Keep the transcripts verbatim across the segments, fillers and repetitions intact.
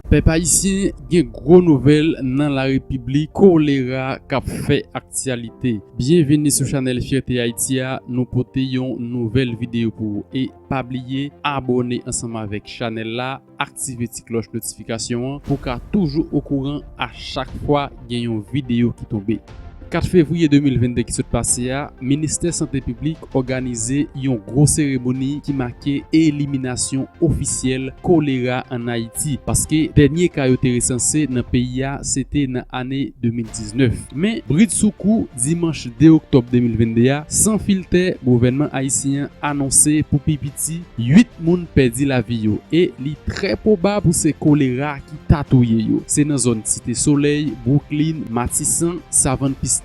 Pèp ayisyen, gen gwo nouvèl nan larepiblik, kolera k ap fè aktyalite. Byenveni sou chanèl Fyète Ayiti a, nou pote yon nouvèl videyo pou ou. E pa bliye abòne ansanm avèk chanèl la, aktive ti klòch notifikasyon an pou w ka toujou okouran a chak fwa gen yon videyo ki tonbe. Kat fevriye de mil vennde ki sot pase a, Ministè Sante Piblik òganize yon gwo seremoni ki make eliminasyon ofisyèl kolera ann Ayiti, paske dènye ka yo te resanse nan peyi a, se te nan ane de mil diznèf. Men, bridsoukou, dimanch de oktòb de mil vennde a, san filtè, gouvènman ayisyen an anonse pou pi piti, uit moun pèdi lavi yo, e li trè pwobab pou se kolera ki ta touye yo. Se nan zòn Site Solèy, Brooklyn, Matisan, Savann Pistach,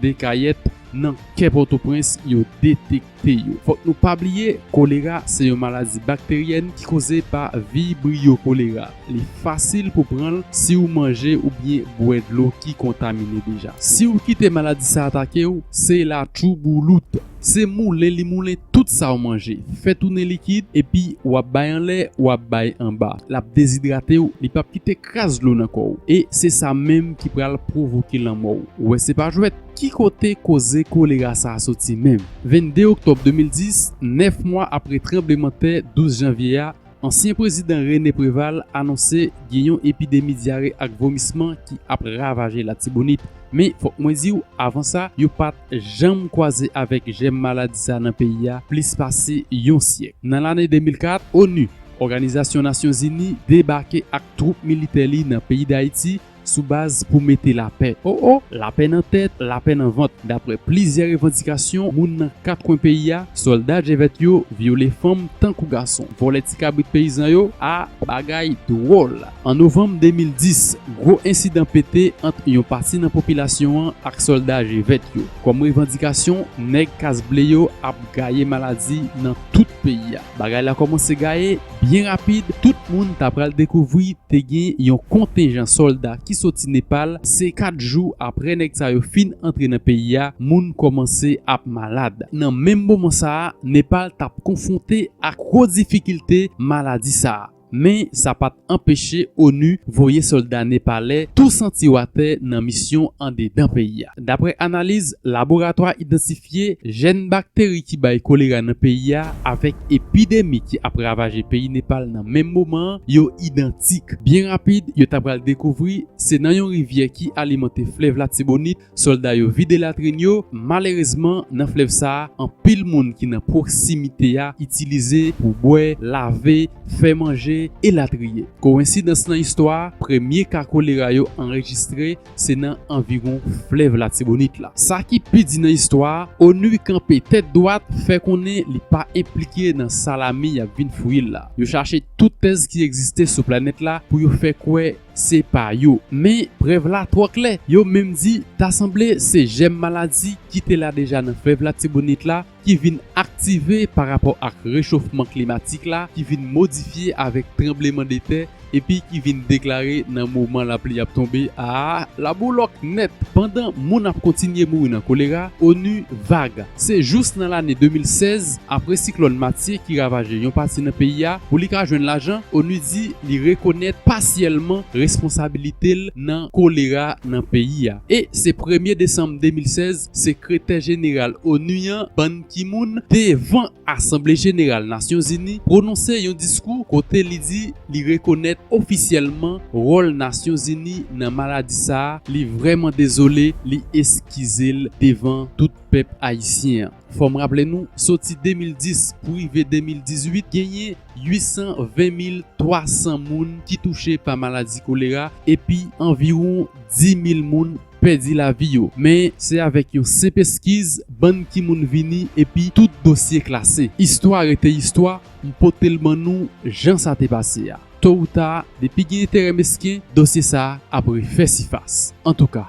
Dekayèt, nan kè Pòtoprens yo detekte yo. Fòk nou pa bliye, kolera se yon maladi bakteryèn ki koze pa Vibrio cholera. Li fasil pou pran l si w manje oubyen bwè dlo ki kontamine deja. Si w kite maladi sa atake w, se latwouboulout. Se moulen li moulen tout sa w manje, fè tounen likid, epi w ap bay anlè, w ap bay anba. L ap dezidrate w, li p ap kite kras dlo nan kò w. E se sa menm ki pral pwovoke lanmò w. Ou wè, se pa jwèt. Ki kote koze kolera sa a soti menm? Vennde oktòb de mil dis, nèf mwa apre tranblemanntè douz janvye a, ansyen prezidan René Préval anonse gen yon epidemi dyare ak vomisman ki ap ravaje Latibonit. Men, fòk mwen di w, avan sa, yo pa t janm kwaze avèk jèm maladi sa a nan peyi a plis pase yon syèk. Nan lane de mil kat, onu, Òganizasyon Nasyonzini, debake ak twoup militè li nan peyi Dayiti sou baz pou mete lapè. O o, lapè nan tèt, lapè nan vant. Daprè plizyè revandikasyon moun nan kat kwen peyi a, sòlda G vèt yo vyole fanm tankou gason, vòlè ti kabrit peyizan yo, a bagay dwòl. An novanm de mil dis, gwo ensidan pete ant yon pati nan popilasyon an ak sòlda G vèt yo. Kòm revandikasyon, nèg kas ble yo ap gaye maladi nan tout peyi a. Bagay la kòmanse gaye byen rapid, tout moun ta pral dekouvri te gen yon kontenjan sòlda ki soti Nepal, se kat jou apre nèg sa yo fin antre nan peyi a, moun kòmanse ap malad. Nan menm moman sa a, Nepal t ap konfwonte ak gwo difikilte maladi sa a. Men sa pa t anpeche onu voye sòlda nepalè tou santi w atè nan misyon andedan peyi a. Daprè analiz, laboratwa idantifye jèn bakteri ki bay kolera nan peyi a avèk epidemi ki ap ravaje peyi Nepal nan menm moman an, yo idantik. Byen rapid, yo ta pral dekouvri se nan yon rivyè ki alimante flèv Latibonit, sòlda yo vide latrin yo. Malerezman, nan flèv sa a, anpil moun ki nan pwoksimite a itilize pou bwè, lave, fè manje, elatriye. Kowensidans nan istwa a, premye ka kolera yo anrejistre se nan anviwon flèv Latibonit la. Sa ki pi di nan istwa a, onu kanpe tèt dwat, fè konnen li pa enplike nan salami y ap vin fouye l la. Yo chache tout tèz ki egziste sou planèt la pou yo fè kwè se pa yo. Men, prèv la twò klè. Yo menm di, ta sanble se jèm maladi ki te la deja nan flèv Latibonit la ki vin aktive parapò ak rechofman klimatik la, ki vin modifye avèk tranblemanntè, epi ki vin deklare nan moman lapli ap tonbe. A, laboulòk nèt. Pandan moun ap kontinye mouri nan kolera, onu vag. Se jous nan lane de mil sèz, apre siklòn Matye ki ravaje yon pati nan peyi a, pou li ka jwenn lajan, onu di li rekonèt pasyèlman responsabilite l nan kolera nan peyi a. E se premye desanm de mil sèz, sekretè jeneral onu an, Ban Ki-moon, devan Asanble Jeneral Nasyonzini, pwononse yon diskou kote li di li rekonèt ofisyèlman wòl Nasyonzini nan maladi sa a, li vrèman dezole, li eskize l devan tout pèp ayisyen an. Fò m raple nou, soti de mil dis pou rive de mil dizuit, genyen uit san ven mil twa san moun ki touche pa maladi kolera, epi anviwon dis mil moun pèdi lavi yo. Men se avèk yon senp eskiz, Ban Ki-moon vini epi tout dosye klase. Istwa rete istwa, m pote l ban nou jan sa te pase a. To ou ta, depi gen enterè mesken, dosye sa a ap refè sifas. Antouka,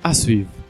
a swiv.